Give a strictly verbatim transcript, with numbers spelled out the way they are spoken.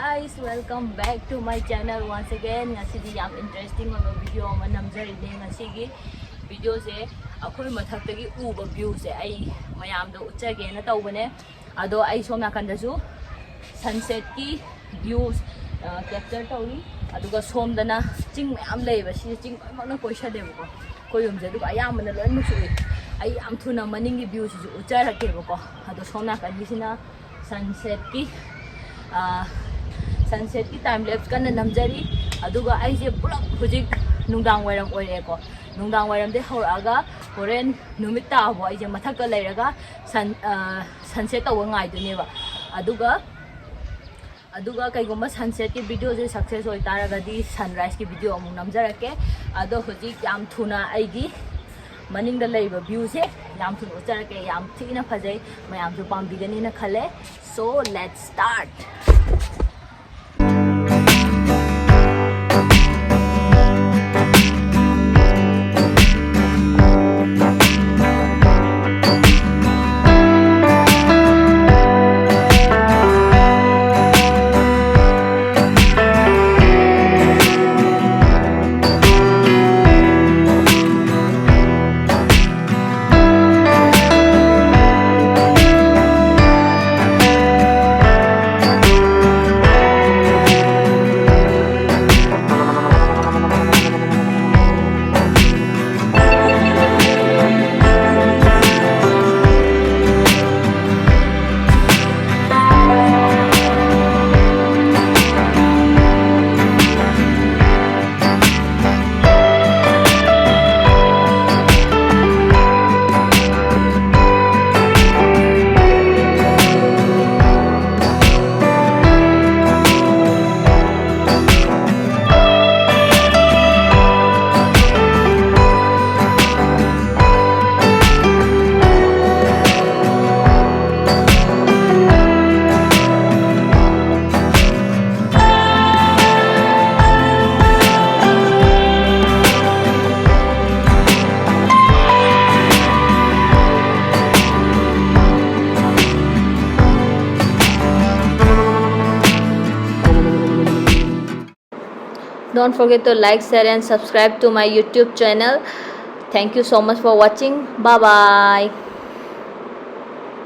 Guys, welcome back to my channel once again. ꯉꯁꯤꯗꯤ ꯌꯥꯝ interesting ꯑꯣꯏꯕ video ꯑꯃ ꯅꯝꯖꯔꯤꯅꯦ꯫ ꯉꯁꯤꯒꯤ videoꯁꯦ ꯑꯩꯈꯣꯏ ꯃꯊꯛꯇꯒꯤ ꯎꯕ viewꯁꯦ ꯑꯩ ꯃꯌꯥꯝꯗ ꯎꯠꯆꯒꯦꯅ ꯇꯧꯕꯅꯦ꯫ ꯑꯗꯣ ꯑꯩ ꯁꯣꯝ ꯅꯥꯀꯟꯗꯁꯨ sunsetꯀꯤ views capture ꯇꯧꯔꯤ꯫ ꯑꯗꯨꯒ ꯁꯣꯝꯗꯅ ꯆꯤꯡ ꯃꯌꯥꯝ ꯂꯩꯌꯦꯕ꯫ ꯁꯤꯁꯦ ꯆꯤꯡ ꯂꯣꯏꯅꯃꯛꯅ ꯀꯣꯏꯁꯜꯂꯦꯕꯀꯣ ꯑꯩꯈꯣꯏ ꯌꯨꯝꯁꯦ꯫ ꯑꯗꯨꯒ ꯑꯌꯥꯝꯕꯅ ꯂꯣꯏꯅꯃꯛꯁꯨ ꯎꯏ꯫ ꯑꯩ ꯌꯥꯝ ꯊꯨꯅ ꯃꯅꯤꯡꯒꯤ viewꯁꯤꯁꯨ ꯎꯠꯆꯔꯛꯀꯦꯕꯀꯣ꯫ ꯑꯗꯣ ꯁꯣꯝ ꯅꯥꯀꯟꯒꯤꯁꯤꯅ sunsetꯀꯤ, ꯑ, sunsetꯀꯤ time lapse ꯀꯟꯅ ꯅꯝꯖꯔꯤ꯫ ꯑꯗꯨꯒ ꯑꯩꯁꯦ ꯄꯨꯂꯞ ꯍꯧꯖꯤꯛ ꯅꯨꯡꯗꯥꯡ ꯋꯥꯏꯔꯝ ꯑꯣꯏꯔꯦꯀꯣ꯫ ꯅꯨꯡꯗꯥꯡ ꯋꯥꯏꯔꯝꯗꯒꯤ ꯍꯧꯔꯛꯑꯒ ꯍꯣꯔꯦꯟ ꯅꯨꯃꯤꯠ ꯇꯥꯕꯐꯥꯎ ꯑꯩꯁꯦ ꯃꯊꯛꯇ ꯂꯩꯔꯒ sun, ꯑ, sunset ꯇꯧꯕ ꯉꯥꯏꯗꯣꯏꯅꯦꯕ꯫ ꯑꯗꯨꯒ, ꯑꯗꯨꯒ ꯀꯩꯒꯨꯝꯕ sunsetꯀꯤ videoꯁꯦ success ꯑꯣꯏꯇꯥꯔꯒꯗꯤ sunriseꯀꯤ video ꯑꯃꯨꯛ ꯅꯝꯖꯔꯛꯀꯦ꯫ ꯑꯗꯣ ꯍꯧꯖꯤꯛ ꯌꯥꯝ ꯊꯨꯅ ꯑꯩꯒꯤ ꯃꯅꯤꯡꯗ ꯂꯩꯕ viewꯁꯦ ꯌꯥꯝ ꯊꯨꯅ ꯎꯠꯆꯔꯛꯀꯦ꯫ ꯌꯥꯝ ꯊꯤꯅ ꯐꯖꯩ, ꯃꯌꯥꯝꯁꯨ ꯄꯥꯝꯕꯤꯒꯅꯤꯅ ꯈꯜꯂꯦ꯫ So let's start. Don't forget to like, share and subscribe to my YouTube channel. Thank you so much for watching. Bye bye.